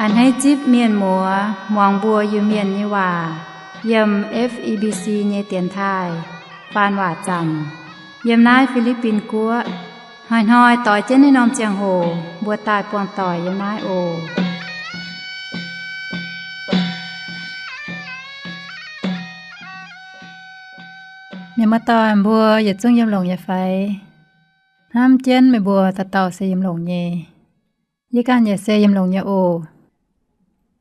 A'hneiv zipv mienh muoz muangx mbuo Iu-Mienh nyei waac yiem F E B C nyei dienx taaih faan waac zanc yiem naaiv Fi^li^bin Guoqv. Hnoi-hnoi doix jienv naaiv norm ziangh hoc mbuo daaih buangh doic yiem naaiv oc. Mienh muoz-doic mbuo yietc zungv yiem longx nyei fai? Hnamv jienv meih mbuo dauh dauh se yiem longx nyei. Yie ganh yaac se yiem longx nyei oc.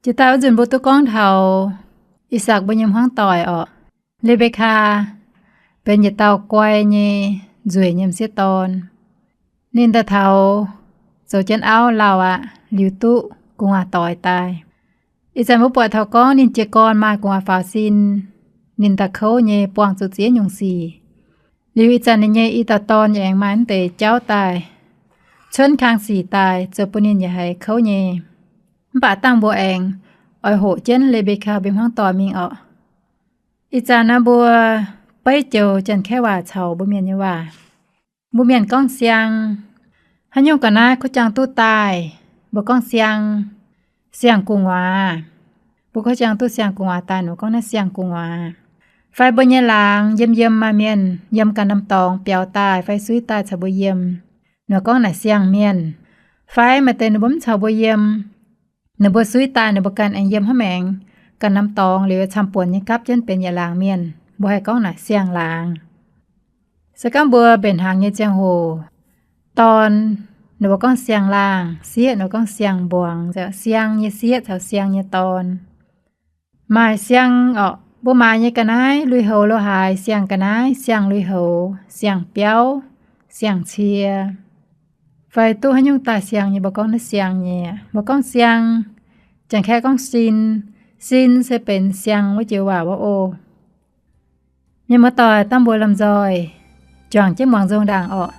Jiex daaih wuov nzunc mbuo duqv gorngv taux I^sakc mbuo nyei hmuangv doic orqc. Le^mbe^kaa benx yietc dauh guai nyei nzueic nyei m'sieqv dorn. Ninh daaih taux zoux jienv auv lauh aqv liuz duqv gu'nguaaz doix daaih. Ih zanc mbuo buatc taux gorngv ninh jiez gorn maaih gu'nguaaz faaux sin, ninh daaih kouv nyei buangh zuqc ziex nyungc sic. Liuz ih zanc ninh nyei i dauh dorn yaac aengx maaih naaiv deix jauv daaih, cuonv kang sic daaih zoux bun ninh yaac haiz kouv nyei. Mv baac dangh mbuo aengx oix hoqc jienv Le^mbe^kaa mbuo nyei hmuangv doic mingh orqc. Ih zanc naaiv mbuo beiv joux Janx-Kaeqv waac caux mbuo Mienh nyei waac. Mbuo Mienh gorngv siang. Haaix nyungc ga'naaiv kuv jangx duqv daaih, mbuo gorngv siang, siang gu'nguaaz. Mbuo kuv jangx duqv siang gu'nguaaz daaih, mbuo gorngv naaiv siang gu'nguaaz. Fai mbuo nyei laangz yiem yiem maaih mienh yiem ganh norm dorngx biaux daaih fai suiv daaih caux mbuo yiem, mbuo gorngv naaic siang mienh. Fai maaih deix ninh mbuo mv caux mbuo yiem, ninh mbuo suiv daaih ninh mbuo ganh aengx yiem hnangv maengx ganh norm dorngx liuz camv-buonc nyei gapv jienv benx yietc laangz mienh, mbuo haih gorngv naaic siang-laangz. Se gorngv mbuo mbenc hnaangx nyei ziangh hoc, dorn ninh mbuo gorngv siang-laangh, sieqv ninh mbuo gorngv siang-mbuangz, siang nyei sieqv caux siang nyei dorn. Maaih siang orqc, mbuo maaiz nyei ga'naaiv lui-houx lo haaix, siang ga'naaiv, siang lui-houx, siang biauv, siang cie, fai duqv haaix nyungc daaih siang nyei mbuo gorngv naaiv siang nyei. Mbuo gorngv siang, Janx-Kaeqv gorngv sin, sin se benx siang wuov joux waac wuov oc. Mienh muoz-doic, dangh mbuo lomh nzoih juangc jienv muangx nzong ndaangc orqc.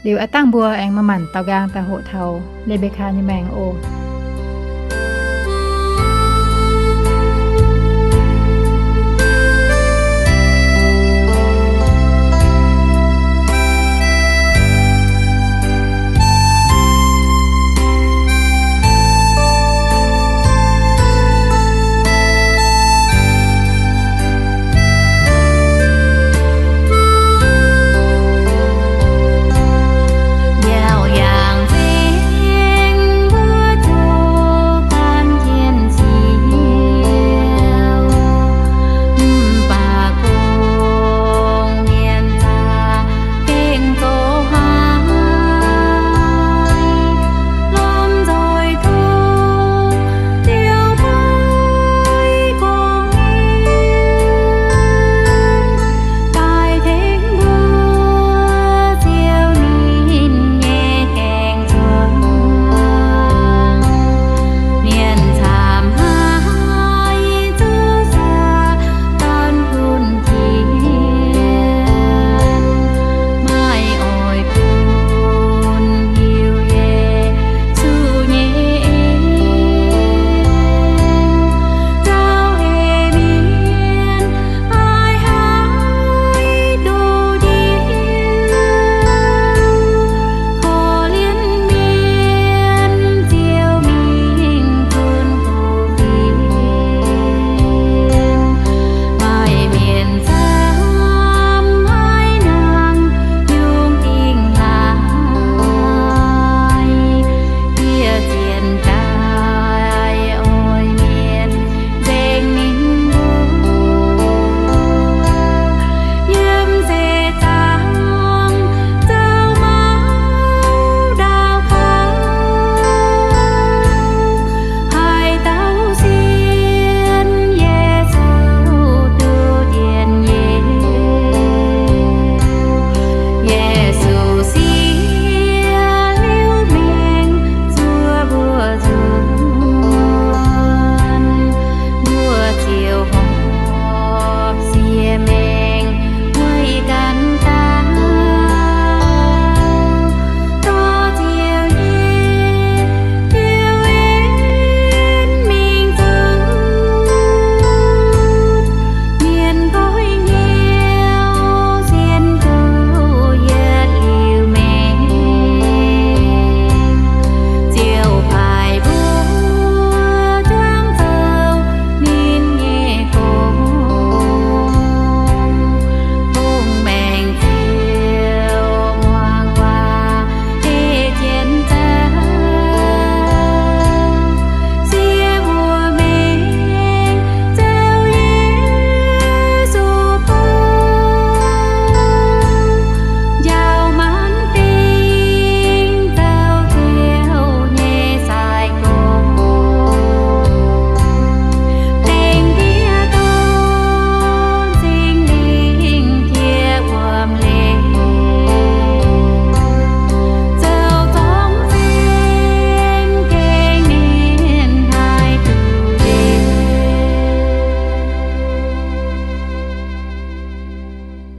Liuz aav dangh mbuo aengx maaih maanc daaux nqaang daaih hoqc taux Le^mbe^kaa nyei maengc oc.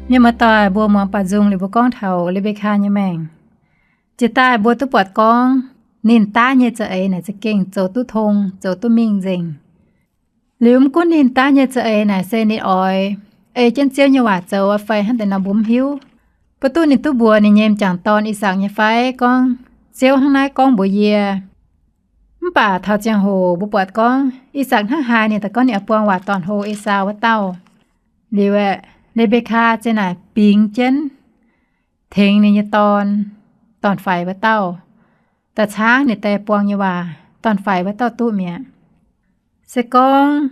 Mienh muoz-doic, mbuo muangx baac nzung liuz mbuo gorngv taux Le^mbe^kaa nyei maengc. Jiex daaih mbuo duqv buatc gorngv ninh daav nyei za'eix naaic za'gengh zoux duqv tong, zoux duqv mingh nzengc. Liuz mv gunv ninh daav nyei za'eix naaic se ninh oix ei jienv Ziouv nyei waac zoux fai hnangv deix nor mbuo mv hiuv. Mbuo duqv ninh duqv mbuox ninh nyei m'jangc dorn, I^sakc, nyei fai gorngv, Ziouv hnangv naaiv gorngv mbuox yie. Mv baac taux ziangh hoc mbuo buatc gorngv I^sakc hnangv haaix ninh daaih gorngv ninh oix buang waac dorn-hlo Esaau wuov dauh. Liuz aeqv, Le^mbe^kaa ziouc naaic bingx jienv tengx ninh nyei dorn, dorn-faix wuov dauh, da'caangv ninh die buang nyei waac dorn-faix wuov dauh duqv mi'aqv. Se gorngv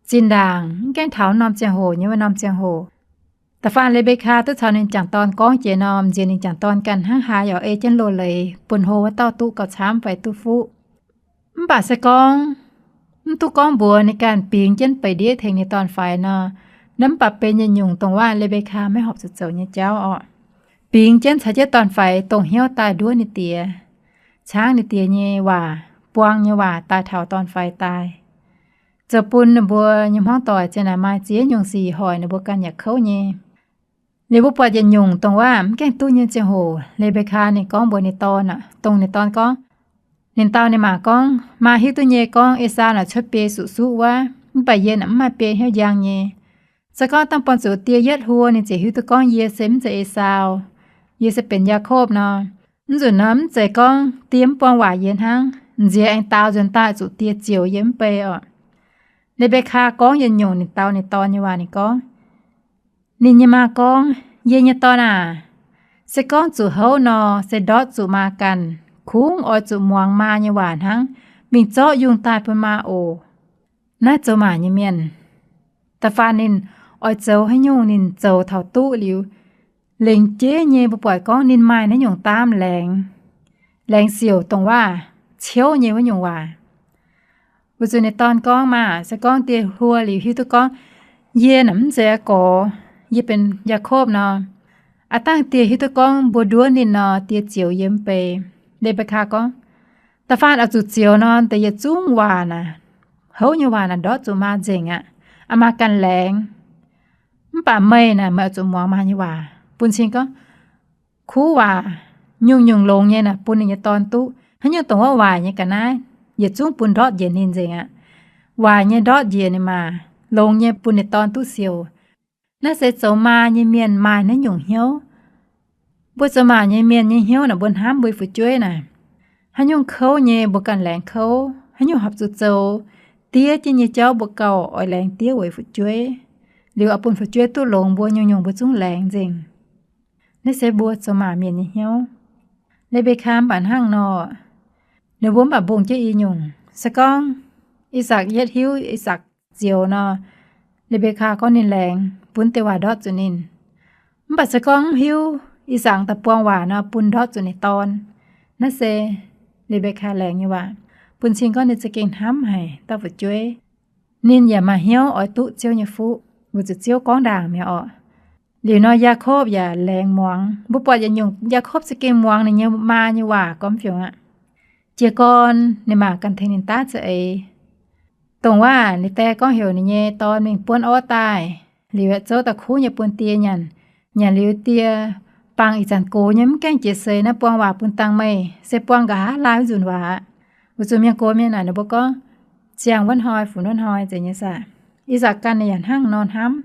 zinh ndaangc mv gaengh taux norm ziangh hoc nyei wuov norm ziangh hoc, da'faanh Le^mbe^kaa duqv caux ninh jangc dorn gorngv jiex nor, m'nziex ninh jangc dorn ganh hnangv haaix yaac ei jienv loz leiz bun hlo wuov dauh duqv gauh camv fai duqv fuqv. Mv baac se gorngv mv duqv gorngv mbuox ninh ganh bingx jienv beic ndiev tengx ninh dorn-faix nor, naaiv mv baac benx yietc nyungc dongh waac Le^mbe^kaa maiv horpc zuqc zoux nyei jauv orqc. Bingx jienv caux jienv dorn-faix dongh hnyouv daaih nduov ninh diex, caangv ninh diex nyei waac, buang nyei waac daaih taux dorn-faix daaih, zoux bun ninh mbuo nyei hmuangv doic ziang naaic maaih ziex nyungc sic hoic ninh mbuo ganh yaac kouv nyei. Liuz mbuo buatc yietc nyungc dongh waac mv gaengh duqv nyei ziangh hoc Le^mbe^kaa ninh gorngv mbuox ninh dorn, dongh ninh dorn gorngv, ninh dau ninh maa gorngv, Maa hiuv duqv nyei gorngv Esaau naaic cuotv biei suqv-suqv wuov, mv baac yie naaic mv maaih biei hnyouv njang nyei. Se gorngv dangh buangh zuqc die yietv hluo ninh ziouc hiuv duqv gorngv yie se mv zeiz Esaau, yie se benx Yaakopv nor, mv nzunc nor mv zeiz gorngv die mv buang waac yie hnangv, m'nziex aengx daaux nzuonx daaih zuqc die zioux yie mv bei orqc. Le^mbe^kaa gorngv yietc nyungc ninh dau ninh dorn nyei waac. Ninh gorngv, ninh nyei maa gorngv, Yie nyei dorn aac, se gorngv zuqc houv nor, se ndortv zuqc maa ganh. Kungx oix zuqc muangx maa nyei waac hnangv, mingh zorqv yungh daaih bun maa oc. Naaiv zoux maac nyei mienh, da'faanh ninh oix zoux haaix nyungc ninh zoux taux duqv liuz, lengc jeiv nyei mbuo buatc gorngv ninh maaih naaiv nyungc daamv laengz, laengz siouc dongh waac ciouv nyei wuov nyungc waac. Weic zuqc ninh dorn gorngv, Maa, se gorngv die hluo liuz hiuv duqv gorngv yie naaic mv zeiz aa gorx, yie benx Yaakopv nor, aav dangh die hiuv duqv gorngv mbuo nduov ninh nor, die zioux yie mv bei. Le^mbe^kaa gorngv, Da'faanh oix zuqc zioux nor, deix yietc zungv waac naaic, houv nyei waac naaic ndortv zuqc maa nzengc aqv, aa maa ganh laengz. Mv baac meih naaic meih oix zuqc muangx maa nyei waac. Bun cing gorngv, kuv waac nyungc-nyungc longx nyei naaic bun ninh nyei dorn duqv. Haaix nyungc dongh wuov waaic nyei ga'naaiv yietc zungv bun ndortv njiec ninh nzengc aqv. Waaic nyei ndortv njiec ninh maah, longx nyei bun ninh dorn duqv siouc. Naaiv se zoux maa nyei mienh maaih naaiv nyungc hnyouv. Mbuo zoux maac nyei mienh nyei hnyouv naaic mbuo hnamv mbuo fu'jueiv naaic, haaix nyungc kouv nyei mbuo ganh laengz kouv, haaix nyungc horpc zuqc zoux diev jienv nyei jauv mbuo gauh oix laengz diev weic fu'jueiv. Liuz oix bun fu'jueiv duqv longx mbuo nyungc-nyungc mbuo zungv laengz nzengc. Naaiv se mbuo zoux maac mienh nyei hnyouv. Le^mbe^kaa mv baac hnangv nor, ninh mbuo mv baac mbungh jienv i nyungc. Se gorngv I^sakc yietv hiuv I^sakc zioux nor, Le^mbe^kaa gorngv ninh laengz bun deix waac ndortv zuqc ninh. Mv baac se gorngv mv hiuv I^sakc daaih buang waac nor bun ndortv zuqc ninh dorn, naaiv se Le^mbe^kaa laengz nyei waac. Bun cing gorngv ninh za'gengh hnamv haic dauh fu'jueiv. Ninh yaac maaih hnyouv oix duqv Ziouv nyei fuqv weic zuqc Ziouv gorngv ndaangc mi'aqv orqc. Liuz nor Yaakopv yaac laengz muangx. Mbuo buatc yietc nyungc Yaakopv za'gengh muangx ninh nyei maa nyei waac gormx fiungc aqv. Jiez gorn ninh maa ganh tengx ninh daav za'eix, dongh waac ninh die gorngv heuc ninh nyei dorn mingh buonv orv daaih, liuz aeqv, zouv da'kuv nyei bun die nyanc. Nyanc liuz die bangc ih zanc gox nyei, mv gaengh jiex seix naaiv buang waac bun dangh meih, se buang nqa'haav laai wuov nzunc waac aqv. Weic zuqc mienh gox mienh naaic ninh mbuo gorngv, ziangh wuov hnoi funx wuov hnoi zeiz nyei saah. I^sakc ganh ninh yaac hnangv nor hnamv,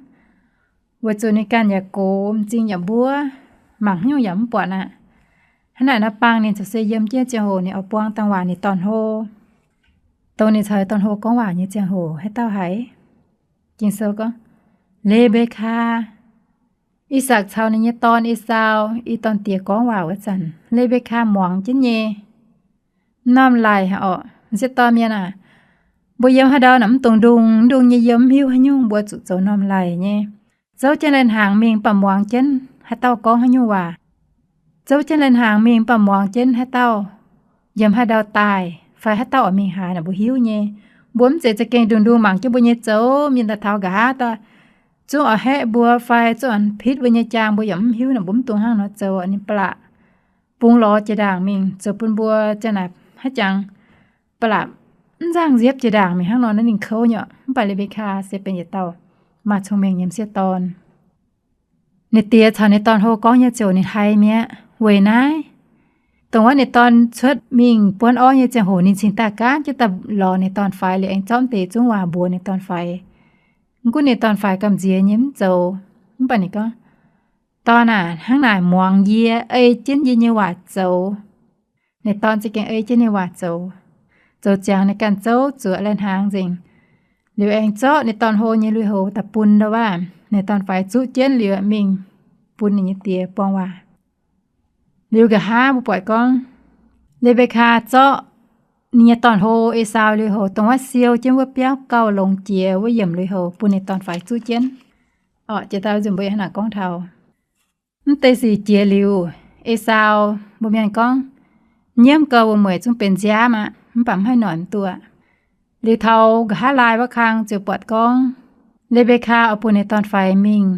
weic zuqc ninh ganh yaac gox, m'zing yaac mbuov, mangc haaix nyungc yaac mv buatc aqv. Hnangv naaic nor bangc ninh ziouc se yiem jienv ziangh hoc ninh oix buang dangh waac ninh dorn-hlo, dongh ninh caux dorn-hlo gorngv waac nyei ziangh hoc haaix dauh haiz. Ging-Sou gorngv, Le^mbe^kaa, I^sakc caux ninh nyei dorn, Esaau, i dorn diex gorngv waac wuov zanc, Le^mbe^kaa muangx jienv nyei. M'normh laic orqc, m'sieqv dorn mienh aac, mbuo yiem haaix ndau naaic mv dungx ndungh ndungh nyei yiem, mv hiuv haaix nyungc, mbuo zuqc zoux normh laic nyei. Zouv jienv lai-hnaangx mingh baac muangx jienv haaix dauh gorngv haaix nyungc waac. Zouv jienv lai-hnaangx mingh baac muangx jienv haaix dauh yiem haaix ndau daaih fai haaix dauh oix mingh haaix naaic mbuo hiuv nyei. Mbuo mv zeiz za'gengh ndungh ndungh mangc jienv mbuo nyei zoux mienh daaih taux nqa'haav daaih, zungv oix haeqv mbuo fai zungv oix pitv mbuo nyei jaang, mbuo yaac mv hiuv naaic mbuo mv dungx hnangv nor zoux. Ninh ba'laqc bungx lorz jiex ndaangc mingh zoux bun mbuo ziang naaic haiv jangx ba'laqc mv nzangh nziepv jiex ndaangc mingh hnangv nor, naaiv ninh kouv nyei. Mv baac Le^mbe^kaa se benx yietc dauh maaih cong-mengh nyei m'sieqv dorn. Ninh diex caux ninh dorn-hlo gorngv nyei ziouc ninh haiz mi'aqv. Weic naaiv, dongh wuov ninh dorn cuotv mingh buonv orv nyei ziangh hoc ninh cingx daaih gaanv jienv daaih lorz ninh dorn-faix liuz aengx zorqv deix zungv waac mbuox ninh dorn-faix. Mv gunv ninh dorn-faix gamh nziex nyei mv zoux, mv baac ninh gorngv, Dorn aac, hnangv naaic muangx yie, ei jienv yie nyei waac zoux. Ninh dorn za'gengh ei jienv ninh waac zoux. Zoux ziangx ninh ganh zouv zuoqc lai-hnaangx nzengc. Liuz aengx zorqv ninh dorn-hlo nyei lui-houx daaih bun ndau waac. Ninh dorn-faix zuqv jienv liuz mingh bun ninh nyei diex buang waac. Liuz nqa'haav mbuo buatc gorngv, Le^mbe^kaa zorqv ninh nyei dorn-hlo, E^saa, lui-houx dongh wuov siou jienv wuov biauv gauh longx jiex wuov yiemc lui-houx bun ninh dorn-faix zuqv jienv. Orqc, jiex daaih nzunc mbuo yaac hnangv naaic gorngv taux, mv deix sic jiex liuz, E^saa, mbuo mienh gorngv, nyiemv gau wuom-mueic zungv benx nziaamv aqv, mv baac mv haih noic mv duqv. Liuz taux nqa'haav laai wuov kang ziouc buatc gorngv, Le^mbe^kaa oix bun ninh dorn-faix mingh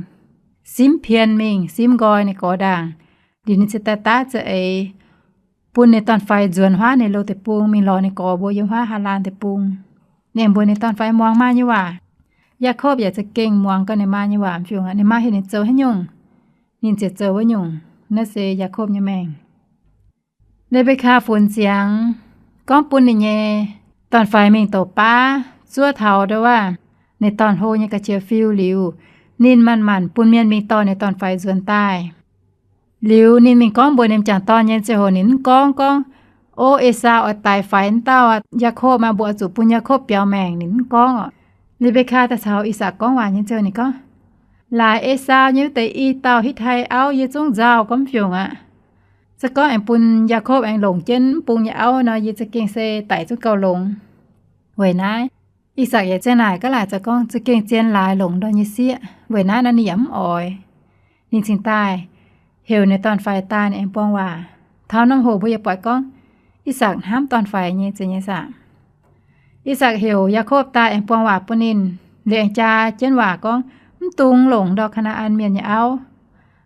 simv pien, mingh simv nqoi ninh gorx ndaangc. Liuz ninh ziouc daaih daav za'eix bun ninh dorn-faix nzuonx huaav ninh loz deic-bung mingh lorz ninh gorx mbuo yiem huaav Haalaan deic-bung. Ninh mbuox ninh dorn-faix muangx maa nyei waac. Yaakopv yaac za'gengh muangx gau ninh maa nyei waac, mv fiungc ninh maa heuc ninh zoux haaix nyungc, ninh ziouc zoux wuov nyungc. Naaiv se Yaakopv nyei maengc. Le^mbe^kaa funx ziangx gorngv bun ninh nyei dorn-faix mingh douc baav zuov taux ndau waac ninh dorn-hlo nyei ga'qiex fiu liuz, ninh manc-manc bun mienh mingh dorh ninh dorn-faix nzuonx daaih. Liuz ninh mingh gorngv mbuox ninh m'jangc dorn nyei ziangh hoc ninh mv gorngv gorngv, O, E^saa oix daix faix wuov dauh, Yaakopv maah, mbuo oix zuqc bun Yaakopv biaux maengc, ninh mv gorngv oc. Le^mbe^kaa daaih caux I^sakc gorngv waac nyei ziangh hoc ninh gorngv, Laaix E^saa nyei wuov deix i dauh Hitv^tai auv yie zungv nzauh gorngv mv fiungc aqv. Se gorngv aengx bun Yaakopv aengx longc jienv mv bung nyei auv nor, yie za'gengh se daic zungv gauh longx. Weic naaiv, I^sakc yaac ziang naaic gaav laaic za'gengh zien laaix longc ndorm nyei sieqv. Weic naaiv nor ninh yaac mv oix. Ninh cingx daaih heuc ninh dorn-faix daaih ninh aengx buang waac. Taux norm hoc mbuo yaac buatc gorngv I^sakc hnamv dorn-faix nyei za'gengh nyei saah. I^sakc heuc Yaakopv daaih aengx buang waac bun ninh, liuz aengx jaa jienv waac gorngv, Mv dungx longc ndorm Kaa^naa^an Mienh nyei auv.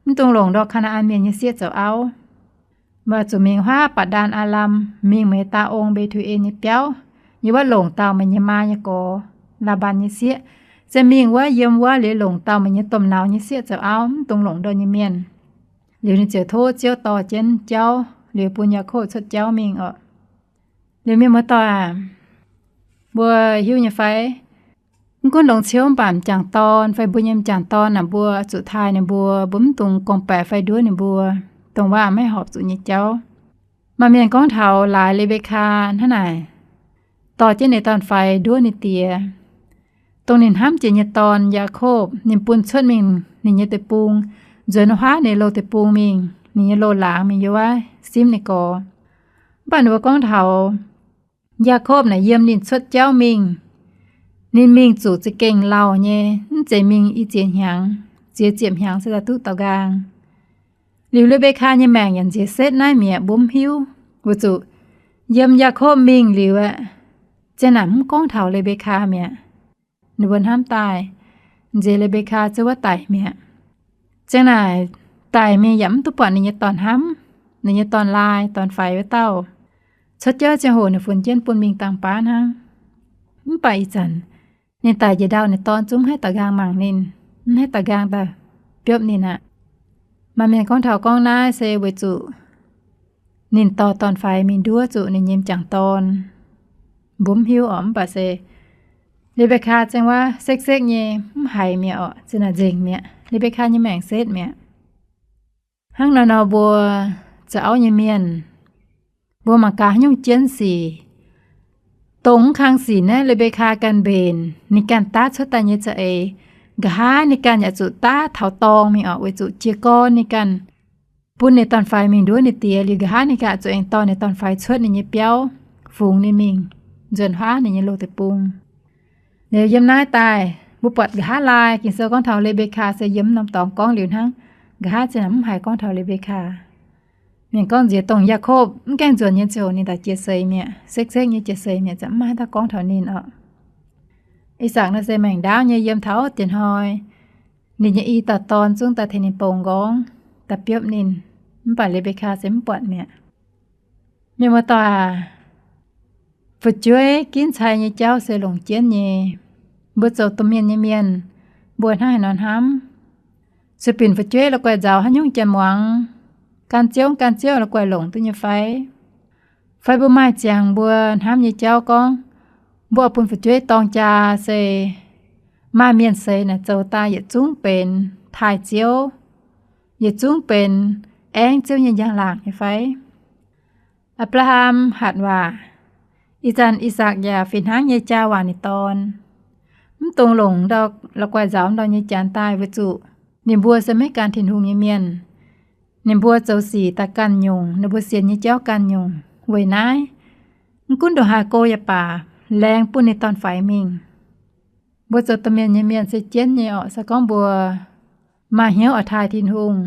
Mv dungx longc ndorm Kaa^naa^an Mienh nyei sieqv zoux auv. Mbuo zuqc mingh huaav Baac^ndaan Aalam, mingh meih daa ong Mbe^tu^en nyei biauv, yiem wuov longc dauh meih nyei maa nyei gorx, Laa^mbaan nyei sieqv. Se mingh wuov, yiem wuov liuz longc dauh meih nyei domh nauz nyei sieqv zoux auv. Mv dungx longc ndorm nyei mienh. Liuz ninh ziouc tov Ziouv dorh jienv jauv liuz bun Yaakopv cuotv jauv mingh oc. Liuz mienh muoz-doic aac, mbuo hiuv nyei fai? Mv gunv longc ciouv mv baac m'jangc dorn fai mbuo nyei m'jangc dorn naaic, mbuo zuqc taaih ninh mbuo, mbuo mv dungx gorngv-baeqc fai nduov ninh mbuo dongh waac maiv horpc zuqc nyei jauv. Maaih mienh gorngv taux laaix Le^mbe^kaa hnangv naaic, dorh jienv ninh dorn-faix nduov ninh diex, dongh ninh hnamv jiex nyei dorn, Yaakopv, ninh bun cuotv mingh ninh nyei deic-bung, nzuonx huaav ninh loz deic-bung mingh, ninh nyei loz-laangz mingh yiem wuov simv ninh gorx. Mv baac ninh mbuo gorngv taux Yaakopv naaic yiem ninh cuotv jauv mingh, ninh mingh zuqc za'gengh lauh nyei, mv zeiz mingh i ziex hnyangx, ziex ziepc hnyangx se daaih duqv daaux nqaang. Liuz Le^mbe^kaa nyei maengc yaac nziex setv naaiv mi'aqv, mbuo mv hiuv. Weic zuqc yiem Yaakopv mingh liuz aeqv, ziang naaic mv gorngv taux Le^mbe^kaa mi'aqv. Ninh mbuo hnamv daaih, nziex Le^mbe^kaa ziouc wuov daic mi'aqv. Ziang naaic daic mingh yaac mv duqv buatc ninh nyei dorn-hnamv, ninh nyei dorn-laai, dorn-faix wuov dauh. Cuotv jauv ziangh hoc ninh funx jienv bun mingh dangh baav hnangv. Mv baac ih zanc ninh daic njiec ndau, ninh dorn zungv mv haih daaux nqaang mangc ninh, mv haih daaux nqaang daaih biopv ninh aqv. Maaih mienh gorngv taux gorngv naaiv se weic zuqc ninh dorh dorn-faix mingh nduov zuqc ninh nyei m'jangc dorn. Mbuo mv hiuv oc, mv baac se Le^mbe^kaa ziang wuov sekv-sekv nyei mv haiz mi'aqv oc, ziang naaic nzengc mi'aqv. Le^mbe^kaa nyei maengc setv mi'aqv. Hnangv naaiv nor mbuo zoux auv nyei mienh, mbuo mangc gaax haaix nyungc jienv sic, dongh mv kang sic naaiv Le^mbe^kaa ganh mbenc, ninh ganh daav cuotv daaih nyei za'eix. Nqa'haav ninh ganh yaac zuqc daav taux dorngx mingh oc, weic zuqc jiez gorn ninh ganh bun ninh dorn-faix mingh nduov ninh diex liuz, nqa'haav ninh ganh zuqc aengx dorh ninh dorn-faix cuotv ninh nyei biauv, fungx ninh mingh nzuonx huaav ninh nyei loz deic-bung. Liuz yiem naaiv daaih mbuo buatc nqa'haav laai Ging-Sou gorngv taux Le^mbe^kaa se yiem mv norm dorngx gorngv liuz hnangv. Nqa'haav ziang naaic mv haiz gorngv taux Le^mbe^kaa. Mienh gorngv nziex dongh Yaakopv mv gaengh nzuonx nyei ziouc ninh daaih jiex seix mi'aqv, sekv-sekv nyei jiex seix mi'aqv, ziang mv haiz daaih gorngv taux ninh oc. I^sakc naaiv se maengc ndaauv nyei, yiem taux dienh hnoi ninh nyei i dauh dorn zungv daaih tengx ninh bou nqorngv, daaih biopv ninh. Mv baac Le^mbe^kaa se mv buatc mi'aqv. Mienh muoz-doic aac, fu'jueiv ginv cai nyei jauv se longc jienv nyei. Mbuo zoux domh mienh nyei mienh, mbuo hnangv haaix nor hnamv? Zuqc binc fu'jueiv la'guaih nzaaux haaix nyungc janx muangx, gan ziouv gan ziouv la'guaih longc duqv nyei fai? Fai mbuo maaih ziangx mbuo hnamv nyei jauv gorngv, mbuo oix bun fu'jueiv dorng jaa se maaih mienh seix naaic zoux daaih yietc zungv benx taaih ziouv, yietc zungv benx aengv ziouv nyei njang-laangc nyei fai? Apc^laa^ham hatc waac. Ih zanc I^sakc yaac fih hnangv nyei jaa waac ninh dorn. Mv dungx longc ndau la'guaih nzaaux ndau nyei janx daaih weic zuqc ninh mbuo se maiv gan Tin-Hungh nyei mienh. Ninh mbuo zoux sic daaih ganh nyungc, ninh mbuo sienx nyei jauv ganh nyungc. Weic naaiv, mv gunv ndongc haaix go yaac baac, laengz bun ninh dorn-faix mingh. Mbuo zoux domh mienh nyei mienh se jienv nyei orqc. Se gorngv mbuo maaih hnyouv oix taaih Tin-Hungh,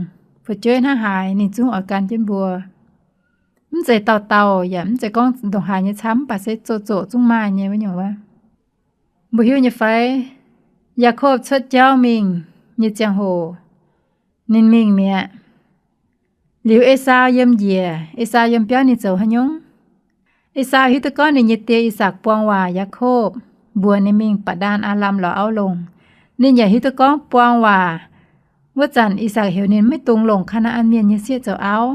fu'jueiv hnangv haaix ninh zungv oix gan jienv mbuo. Mv zeiz dauh dauh yaac mv zeiz gorngv ndongc haaix nyei camv, mv baac se zoqc zoqc zungv maaih nyei wuov nyungc wuov. Mbuo hiuv nyei fai? Yaakopv cuotv jauv mingh nyei ziangh hoc, ninh mingh mi'aqv. Liuz Esaau yiem njiec, Esaau yiem biauv ninh zoux haaix nyungc? Esaau hiuv duqv gorngv ninh nyei die I^sakc buang waac Yaakopv mbuox ninh mingh Baac^ndaan Aalam lorz auv longc. Ninh yaac hiuv duqv gorngv buang waac wuov zanc I^sakc heuc ninh maiv dungx longc Kaa^naa^an Mienh nyei sieqv zoux auv.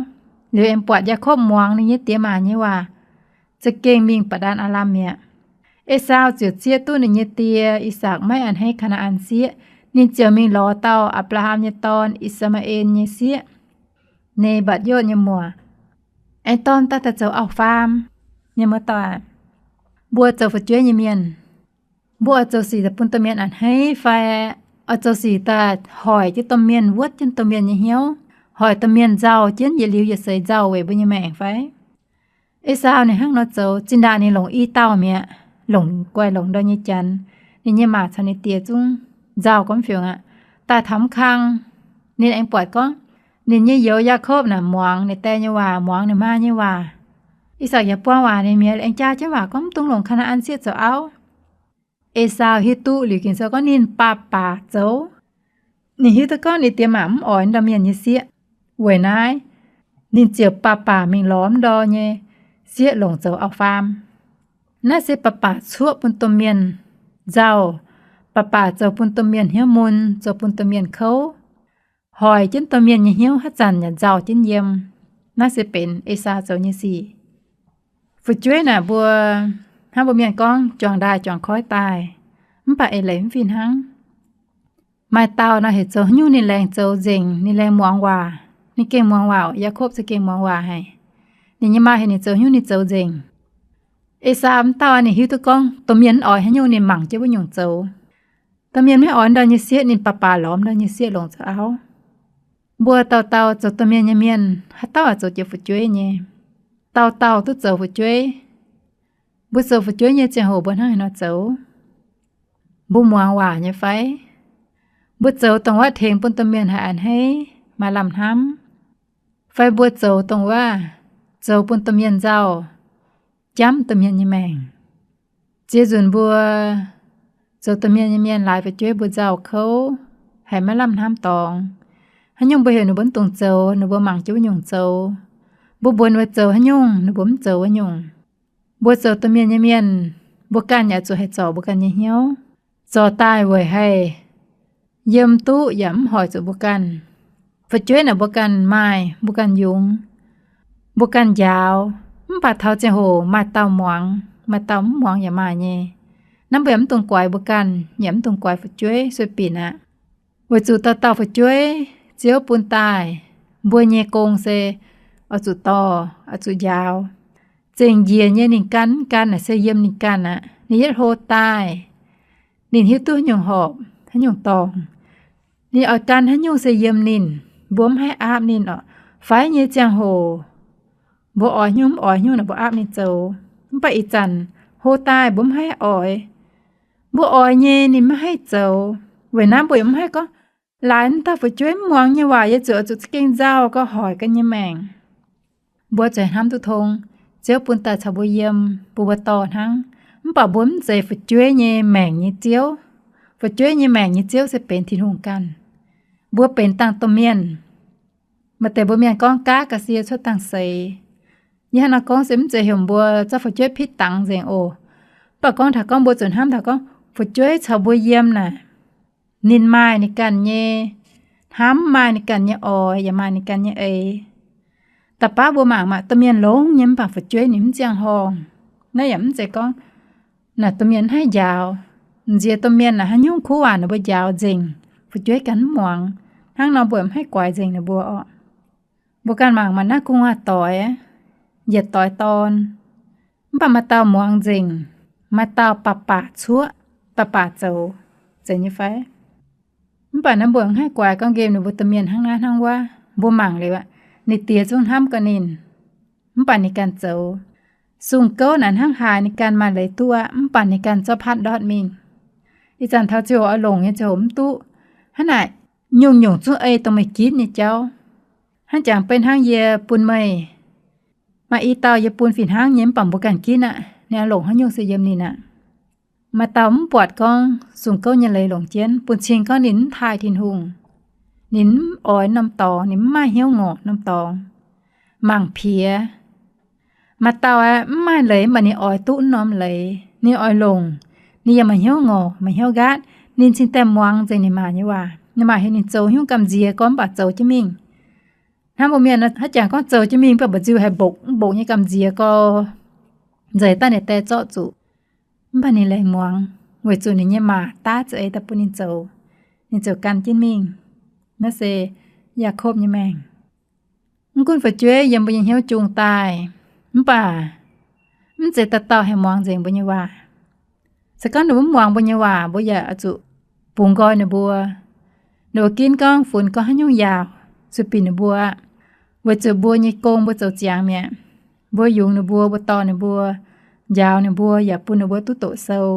Liuz aengx buatc Yaakopv muangx ninh nyei diex maac nyei waac, za'gengh mingh Baac^ndaan Aalam mi'aqv. Esaau ziouc zieqv duqv ninh nyei die I^sakc maiv a'hneiv Kaa^naa^an Sieqv. Ninh ziouc mingh lorz dauh Apc^laa^ham nyei dorn, I^saa^maa^en nyei sieqv, Ne^mbatc^yotv nyei muoc, aengx dorh daaih daaih zoux auv-faam nyei muoz-doic. Mbuo zoux fu'jueiv nyei mienh, mbuo oix zoux sic daaih bun domh mienh a'hneiv fai oix zoux sic daaih hoic jienv domh mienh, wuotv jienv domh mienh nyei hnyouv, hoic domh mienh nzauh jienv yietc liuz yietc seix nzauh weic mbuo nyei maengc fai? Esaau ninh hnangv nor zoux. Zinh ndaangc ninh longc i dauh mi'aqv, longc guaih longc ndorm nyei janx, ninh nyei maa caux ninh die zungv nzauh gormx fiungc aqv. Daaih taux mv kang, ninh aengx buatc gorngv ninh nyei youz Yaakopv naaic muangx ninh die nyei waac, muangx ninh maa nyei waac. Esaau yaac buang waac ninh mi'aqv, aengx jaa jienv waac gorngv mv dungx longc Kaa^naa^an Sieqv zoux auv. Esaau hiuv duqv liuz Ging-Sou gorngv ninh baac baac zoux. Ninh hiuv duqv gorngv ninh diex maac mv oix ndorm mienh nyei sieqv. Weic naaiv, ninh ziouc baac baac mingh lorz ndorm nyei sieqv longc zoux auv-faam. Naaiv se baac baac cuoqv bun domh mienh nzauh, baac baac zoux bun domh mienh hnyouv mun, zoux bun domh mienh kouv, hoic jienv domh mienh nyei hnyouv, haaix zanc yaac nzauh jienv yiem. Naaiv se benx Esaau zoux nyei sic. Fu'jueiv naaic mbuo, hnangv mbuo mienh gorngv juangc ndaaih juangc koiv daaih, mv baac eix leiz mv fih hnangv. Maaih dauh nor heuc zoux haaix nyungc ninh laengz zoux nzengc, ninh laengz muangx waac, ninh gengh muangx waac. Yaakopv za'gengh muangx waac haic. Ninh nyei maa heuc ninh zoux haaix nyungc ninh zoux nzengc. Esaau m'dauh ninh hiuv duqv gorngv domh mienh mv oix haaix nyungc ninh mangc jienv wuov nyungc zoux. Domh mienh maiv oix ndorm nyei sieqv, ninh baac baac lorz ndorm nyei sieqv longc zoux auv. Mbuo dauh dauh zoux domh mienh nyei mienh haaix dauh oix zoux jiex fu'jueiv nyei? Dauh dauh duqv zoux fu'jueiv. Mbuo zoux fu'jueiv nyei ziangh hoc mbuo hnangv haaix nor zoux? Mbuo muangx waac nyei fai? Mbuo zoux dongh wuov tengx bun domh mienh haih a'hneiv, maaih lamh hnamv, fai mbuo zoux dongh wuov zoux bun domh mienh nzauh, jamv domh mienh nyei maengc? Ziex nzunc mbuo zoux domh mienh nyei mienh laaix fu'jueiv mbuo nzauh kouv, haiz maiv lamh hnamv dorngx. Haaix nyungc mbuo heuc ninh mbuo mv dungx zoux, ninh mbuo mangc jienv wuov nyungc zoux. Mbuo mbuox ninh mbuo zoux haaix nyungc, ninh mbuo mv zoux wuov nyungc. Mbuo zoux domh mienh nyei mienh, mbuo ganh yaac zuqc haih zorc mbuo ganh nyei hnyouv, zorc daaih weic haih yiem duqv yaac mv hoic zuqc mbuo ganh. Fu'jueiv naaic mbuo ganh maaih, mbuo ganh yungz, mbuo ganh njaaux, mv baac taux ziangh hoc maaih dauh muangx, maaih dauh mv muangx yaac maaih nyei. Naaiv mbuo yaac mv dungx goix mbuo ganh, yaac mv dungx goix fu'jueiv sueih binc aqv. Weic zuqc dauh dauh fu'jueiv Ziouv bun daaih, mbuo nyei gong se oix zuqc dorh, oix zuqc njaaux. Zengc njiec nyei ninh ganh mv ganh naaic se yiem ninh ganh aqv. Ninh yietv hlo daaih, ninh hiuv duqv haaix nyungc horpc, haaix nyungc dorngc. Ninh oix gan haaix nyungc se yiem ninh, mbuo mv haih aapv ninh orqc. Faix nyei ziangh hoc, mbuo oix haaix nyungc mv oix haaix nyungc naaic mbuo aapv ninh zoux. Mv baac ih zanc hlo daaih mbuo mv haih oix. Mbuo oix nyei ninh maiv haih zoux. Weic naaiv mbuo yaac mv haih gorngv, laaix dauh fu'jueiv mv muangx nyei waac, yie zuqc oix zuqc za'gengh nzauh gauh hoic ganh nyei maengc. Mbuo zuqc hnamv duqv tong, Ziouv bun daaih caux mbuo yiem, bun mbuo dorh hnangv. Mv baac mbuo mv zeiz fu'jueiv nyei maengc nyei ziouv. Fu'jueiv nyei maengc nyei ziouv se benx Tin-Hungh ganh. Mbuo benx dangh domh mienh. Maaih deix mbuo mienh gorngv gaav ga'sie cuotv dangh seix. Yie hnangv nor gorngv se mv zeiz heuc mbuo zorqv fu'jueiv pitv dangx nzengc oc. Mv baac gorngv taux gorngv mbuo zuqc hnamv taux gorngv fu'jueiv caux mbuo yiem naaic, ninh maaih ninh ganh nyei Hnamv maaih ninh ganh nyei oix, yaac maaih ninh ganh nyei eix. Da'baav mbuo mangc maaih domh mienh longx nyei mv baac fu'jueiv ninh mv ziangh horngh. Naaiv yaac mv zeiz gorngv naaic domh mienh mv haih njaaux. Nziex domh mienh naaic haaix nyungc kuv waac ninh mbuo njaaux nzengc, fu'jueiv ganh mv muangx. Hnangv nor mbuo mv haih guaix nzengc ninh mbuo orqc. Mbuo ganh mangc maaih naaiv gu'nguaaz doix, yietc doix dorn, mv baac maaih dauh muangx nzengc, maaih dauh baac baac cuoqv, baac baac zoux, zeiz nyei fai? Mv baac naaiv mbuo mv haih guaix gorngv nqemh ninh mbuo domh mienh hnangv naaiv hnangv wuov. Mbuo mangc liuz aqv, ninh diex zungv hnamv gaax ninh, mv baac ninh ganh zoux. Sung gouv naaic hnangv haaix ninh ganh maaih leiz duqv aqv, mv baac ninh ganh zorqv patv ndortv mingh. Ih zanc taux ziangh hoc oix longc nyei ziangh hoc mv duqv. Hnangv naaic, nyungc-nyungc zungv ei dongh meih ginv nyei jauv. Hnangv jangx beiv hnangv yie bun meih, maaih i dauh yie bun fih hnangv nyei mv baac mbuo ganh ginv aqv, ninh oix longc haaix nyungc se yiem ninh aqv. Maaih dauh mv buatc gorngv sung gouv nyei leiz longc jienv, bun cing gorngv ninh mv taaih Tin-Hungh, ninh mv oix norm dorngx, ninh mv maaih hnyouv ngorc norm dorngx, mangc piex. Maaih dauh aeqv, mv maaih leiz mv baac ninh oix duqv norm leiz, ninh oix longc, ninh yaac maaih hnyouv ngorc, maaih hnyouv nqaatv, ninh cingx daaih muangx nzengc ninh maa nyei waac. Ninh maa heuc ninh zoux haaix nyungc gamh nziex gorngv mv baac zoux jienv mingh. Hnangv mbuo mienh hnangv jangx gorngv zoux jienv mingh mv baac mbu'ziex haiz mbokc mbokc nyei gamh nziex gau, nzeic daaih ninh die zorqv zuqc. Mv baac ninh laengz muangx weic zuqc ninh nyei maa daav za'eix daaih bun ninh zoux, ninh ziouc gan jienv mingh. Naaiv se Yaakopv nyei maengc. Mv gunv fu'jueiv yiem mbuo nyei hnyouv jung daaih, mv baac mv zeiz dauh dauh haih muangx nzengc mbuo nyei waac. Se gorngv ninh mbuo mv muangx mbuo nyei waac, mbuo yaac oix zuqc bungx nqoi ninh mbuo. Ninh mbuo ginv gorngv funx gorngv haaix nyungc yaauc, zuqc binc ninh mbuo aqv. Weic zuqc mbuo nyei gong mbuo zoux ziangx mi'aqv. Mbuo yungz ninh mbuo, mbuo dorh ninh mbuo, njaaux ninh mbuo yaac bun ninh mbuo duqv doqc sou.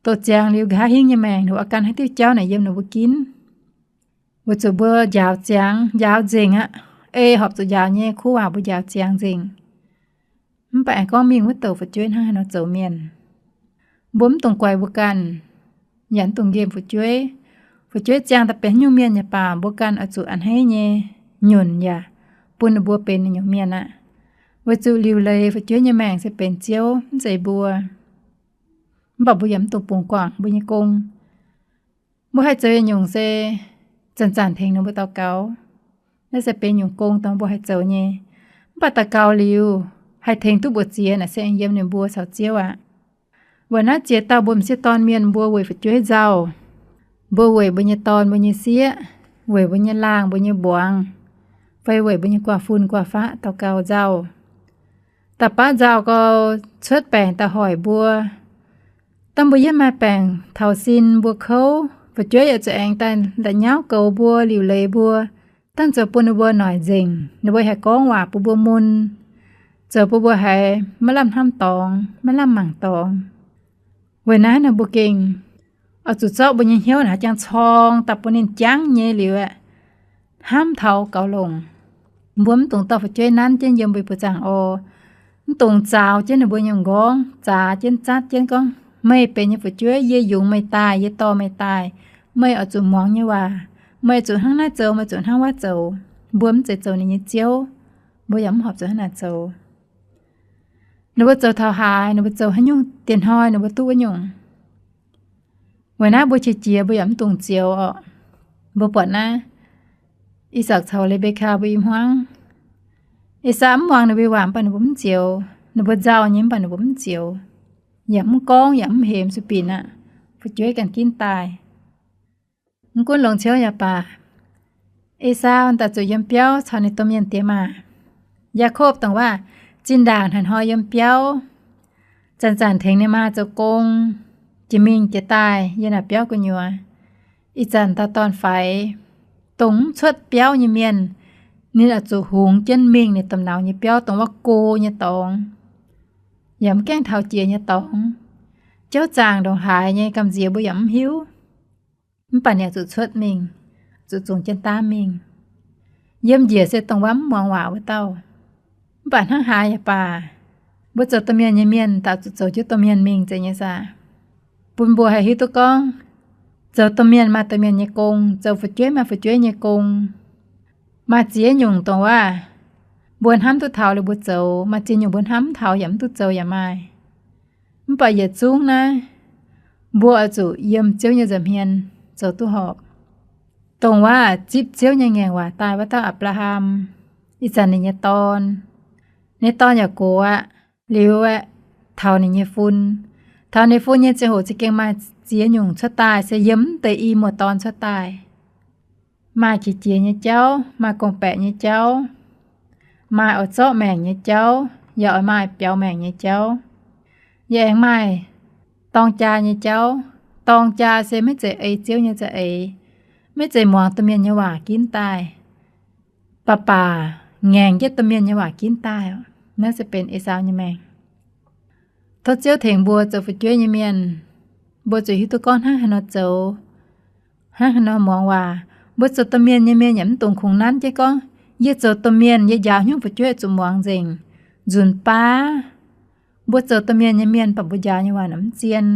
Doqc ziangx liuz nqa'haav hingv nyei maengc, ninh mbuo oix gan haaix diuh jauv naaic yiem ninh mbuo ginv. Weic zuqc mbuo njaaux ziangx, njaaux nzengc aqv. Ei horpc zuqc njaaux nyei kuv waac mbuo njaaux ziangx nzengc. Mv baac aengx gorngv mingh wuov douc fu'jueiv hnangv haaix nor zoux mienh. Mbuo mv dungx guaix mbuo ganh, yaac mv dungx nqemh fu'jueiv. Fu'jueiv ziangh daaih benx haaix nyungc mienh yaac baac, mbuo ganh oix zuqc a'hneiv nyei nyunc yaac bun ninh mbuo benx ninh nyungc mienh aqv. Weic zuqc liuc leiz fu'jueiv nyei maengc se benx Ziouv, mv zeiz mbuo. Mv baac mbuo yaac mv dungx bungx guangc mbuo nyei gong. Mbuo haih zoux nyungc se zanc-zanc tengx ninh mbuo daux gaux. Naaiv se benx nyungc gong dongh mbuo haih zoux nyei. Mv baac daux gaux liuz, haih tengx duqv mbuoqc ziex naaic se aengx yiem ninh mbuo caux Ziouv aqv. Weic naaiv ziex dauh mbuo m'sieqv dorn mienh mbuo weic fu'jueiv nzauh. Mbuo weic mbuo nyei dorn mbuo nyei sieqv, weic mbuo nyei laangh mbuo nyei mbuangz, fai weic mbuo nyei guaax fun guaax faqv daux gaux nzauh. Da'baav nzauh gau, cuotv baengc daaih hoic mbuo. Dangh mbuo yiem maaih baengc taux sin mbuo kouv, fu'jueiv yaac zuqc aengx daaih la'nyauv goux mbuo, liuc leiz mbuo, dangh zoux bun ninh mbuo noic nzengc, ninh mbuo haih gorngv waac bun mbuo mun, zoux bun mbuo haiz maiv lamh hnamv dorngx, maiv lamh mangc dorngx. Weic naaiv nor mbuo gengh oix zuqc zorqv mbuo nyei hnyouv naaic haaix jangx corng daaih bun ninh jangv nyei liuz aeqv, hnamv taux gaux longc. Mbuo mv dungx dorh fu'jueiv nanv jienv yiem mbuo buoz zaangc oc. Mv dungx zaaux jienv ninh mbuo nyei m'nqorngv, zaaux jienv zatv jienv gorngv, meih benx yie nyei fu'jueiv, yie yungz meih daaih, yie dorh meih daaih, meih oix zuqc muangx nyei waac, meih oix zuqc hnangv naaiv zoux, meih zuqc hnangv wuov zoux. Mbuo mv zeiz zoux ninh nyei ziouv, mbuo yaac mv horpc zuqc hnangv naaic zoux. Ninh mbuo zoux taux haaix, ninh mbuo zoux haaix nyungc, dienh hnoi ninh mbuo duqv wuov nyungc. Weic naaiv mbuo qiex jiez mbuo yaac mv dungx zioux orqc. Mbuo buatc naaiv, Esaau caux Le^mbe^kaa mbuo i hmuangv. Esaau mv muangx ninh mbuo waac mv baac ninh mbuo mv zioux. Ninh mbuo nzauh nyei mv baac ninh mbuo mv zioux, yaac mv gorngv yaac mv hemx sueih binc aqv. Fu'jueiv ganh ginv daaih. Mv gunv longx ciouv yaac baac, Esaau daaih zuqc yiem biauv caux ninh domh mienh diex maac. Yaakopv dongh waac zinh ndaangc hnoi-hnoi yiem biauv, zanc-zanc tengx ninh maa zoux gong, jiex mingh jiex daaih yiem naaic biauv gu'nyuoz. Ih zanc dauh dorn-faix, dongh mv cuotv biauv nyei mienh, ninh oix zuqc hungx jienv mingh ninh domh nauz nyei biauv, dongh wuov go nyei dorngx, yaac mv gaengh taux jiex nyei dorngx. Jauv zaangc ndongc haaix nyei gamh nziex mbuo yaac mv hiuv. Mv baac ninh oix zuqc cuotv mingh, zuqc zungx jienv daav mingh. Yiem njiec se dongh wuov mv muangx waac wuov dauh. Mv baac hnangv haaix yaac baac, mbuo zoux domh mienh nyei mienh daaih zuqc zoux jienv domh mienh mingh zeiz nyei saah? Bun mbuo haih hiuv duqv gorngv, zoux domh mienh maaih domh mienh nyei gong, zoux fu'jueiv maaih fu'jueiv nyei gong. Maaih ziex nyungc dongh waac, mbuo hnamv duqv taux liuz mbuo zoux, maaih ziex nyungc mbuo hnamv mv taux yaac mv duqv zoux yaac maaih. Mv baac yietc zungv naaiv, mbuo oix zuqc yiem Ziouv nyei nza'hmien zoux duqv horpc. Dongh waac zipv Ziouv nyei ngaengc waac daaih wuov dauh Apc^laa^ham, ih zanc ninh nyei dorn, ninh nyei dorn yaac gox aqv. Liuz aeqv, taux ninh nyei fun, taux ninh fun nyei ziangh hoc za'gengh maaih ziex nyungc cuotv daaih, se yiem mv deix i muoz-dorn cuotv daaih. Maaih qiex jiez nyei jauv, maaih gorngv-baeqc nyei jauv, maaih oix zorqv maengc nyei jauv, yaac oix maaih biaux maengc nyei jauv. Yaac aengx maaih dorng jaa nyei jauv. Dorng jaa se maiv zeiz ei Ziouv nyei za'eix, maiv zeiz muangx domh mienh nyei waac ginv daaih, baac baac ngaengc jienv domh mienh nyei waac ginv daaih. Naaiv se benx Esaau nyei maengc. Tov Ziouv tengx mbuo zoux fu'jueiv nyei mienh, mbuo zuqc hiuv duqv gorngv hnangv haaix nor zoux, hnangv haaix nor muangx waac. Mbuo zoux domh mienh nyei mienh yaac mv dungx kungx nanv jienv gorngv, yie zoux domh mienh, yie njaaux haaix nyungc fu'jueiv zuqc muangx nzengc. Nzunc baav mbuo zoux domh mienh nyei mienh, baac mbuo njaaux nyei waac naaic mv zien.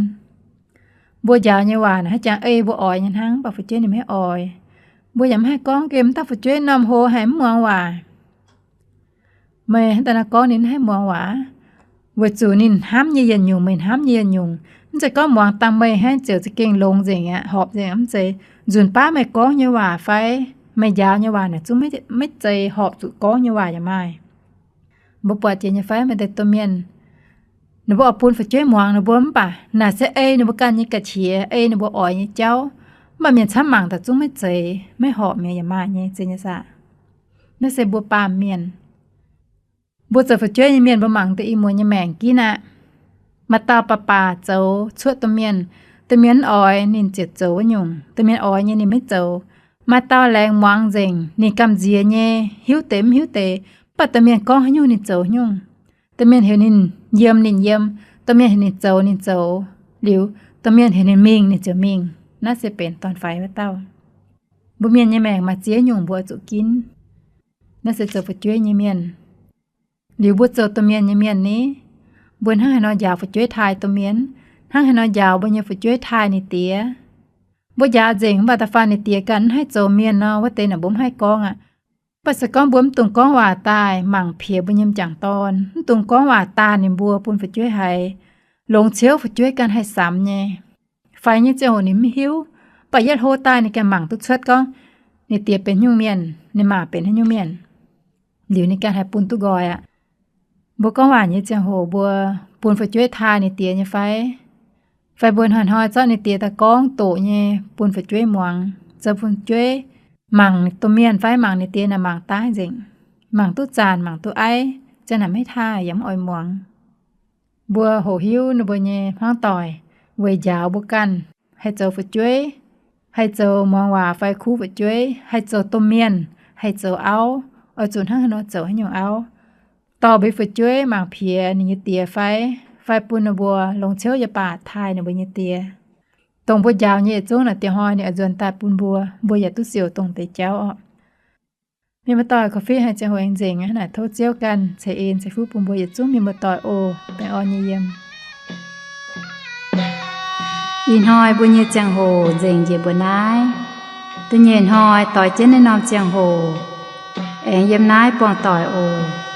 Mbuo njaaux nyei waac naaic haaix jangx ei mbuo oix nyei hnangv, baac fu'jueiv ninh maiv oix. Mbuo yaac mv haih gorngv gemh dauh fu'jueiv norm hlo haic mv muangx waac. Meih hnangv daaih nor gorngv ninh maiv haih muangx waac, weic zuqc ninh hnamv nyei yietc nyungc, meih hnamv nyei yietc nyungc. Mv zeiz gorngv muangx dangh meih hnangv ziouc za'gengh longx nzengc aqv, horpc nzengc aqv. Mv zeiz. Nzunc baav meih gorngv nyei waac fai meih njaaux nyei waac naaic zungv maiv zeiz horpc zuqc gorngv nyei waac yaac maaih. Mbuo buatc jiex nyei fai, maaih deix domh mienh, ninh mbuo oix bun fu'jueiv muangx ninh mbuo, mv baac naaic se ei ninh mbuo ganh nyei ga'qiex, ei ninh mbuo oix nyei jauv. Mv baac mienh camv mangc daaih zungv maiv zeiz, maiv horpc mi'aqv, yaac maaih nyei, zeiz nyei saah? Naaiv se mbuo baamh mienh. Mbuo zoux fu'jueiv nyei mienh, mbuo mangc deix i muoz nyei maengc ginv aqv. Maaih dauh baac-baac zoux cuotv domh mienh, domh mienh mv oix ninh ziouc zoux wuov nyungc, domh mienh oix nyei ninh maiv zoux. Maaih dauh laengz muangx nzengc, ninh gamh nziex nyei, hiuv deix mv hiuv deix, mv baac domh mienh gorngv haaix nyungc ninh zoux nyungc. Domh mienh heuc ninh yiem ninh yiem, domh mienh heuc ninh zoux ninh zoux, liuz domh mienh heuc ninh mingh ninh ziouc mingh. Naaiv se benx dorn-faix wuov dauh. Mbuo mienh nyei maengc maaih ziex nyungc mbuo oix zuqc ginv. Naaiv se zoux fu'jueiv nyei mienh. Liuz mbuo zoux domh mienh nyei mienh ni, mbuo hnangv haaix nor njaaux fu'jueiv taaih domh mienh? Hnangv haaix nor njaaux mbuo nyei fu'jueiv taaih ninh diex? Mbuo njaaux nzengc mv baac da'faanh ninh diex ganh mv haih zoux mienh nor, wuov deix naaic mbuo mv haih gorngv aqv. Mv baac se gorngv mbuo mv dungx gorngv waac daaih mangc piex mbuo nyei m'jangc dorn, mv dungx gorngv waac daanh ninh mbuo bun fu'jueiv haiz, longx ciouv fu'jueiv ganh haih samx nyei. Faix nyei ziangh hoc ninh mv hiuv, mv baac yietv hlo daaih ninh ganh mangc duqv cuotv gorngv ninh diex benx nyungc mienh, ninh maa benx haaix nyungc mienh. Liuz ninh ganh haih bun duqv nqoi aqv. Mbuo gorngv waac nyei ziangh hoc mbuo bun fu'jueiv taaih ninh diex nyei fai? Fai mbuo hnoi-hnoi zorqv ninh diex daaih gorngv doqc nyei bun fu'jueiv muangx, zoux bun fu'jueiv mangc domh mienh fai mangc ninh diex naaic mangc daaih nzengc, mangc duqv zanc mangc duqv aiv, ziang naaic maiv taaih yaac mv oix muangx. Mbuo hoqc hiuv ninh mbuo nyei hmuangv doic weic njaaux mbuo ganh haih zoux fu'jueiv, haih zoux muangx waac fai kuv fu'jueiv, haih zoux domh mienh, haih zoux auv, oix zuqc hnangv haaix nor zoux haaix nyungc auv, dorh mbuo nyei fu'jueiv mangc piex ninh nyei diex fai, fai bun ninh mbuo longx ciouv yaac baac taaih ninh mbuo nyei diex. Dongh mbuo njaaux nyei yietc zungv naaic dieh hnoi ninh oix nzuonx daaih bun mbuo, mbuo yaac duqv siouc dongh deix jauv orqc. Mienh muoz-doic, korv-fiqv haic ziangh hoc aengx nzengc aqv, naaic tov Ziouv ganh ceix en ceix fuqv bun mbuo yietc zungv mienh muoz-doic oc. Baengh orn nyei yiem. Ih hnoi mbuo nyei ziangh hoc nzengc njiec mbuo naaiv. Da'nyeic hnoi doix jienv naaiv norm ziangh hoc aengx yiem naaiv buangh doic oc.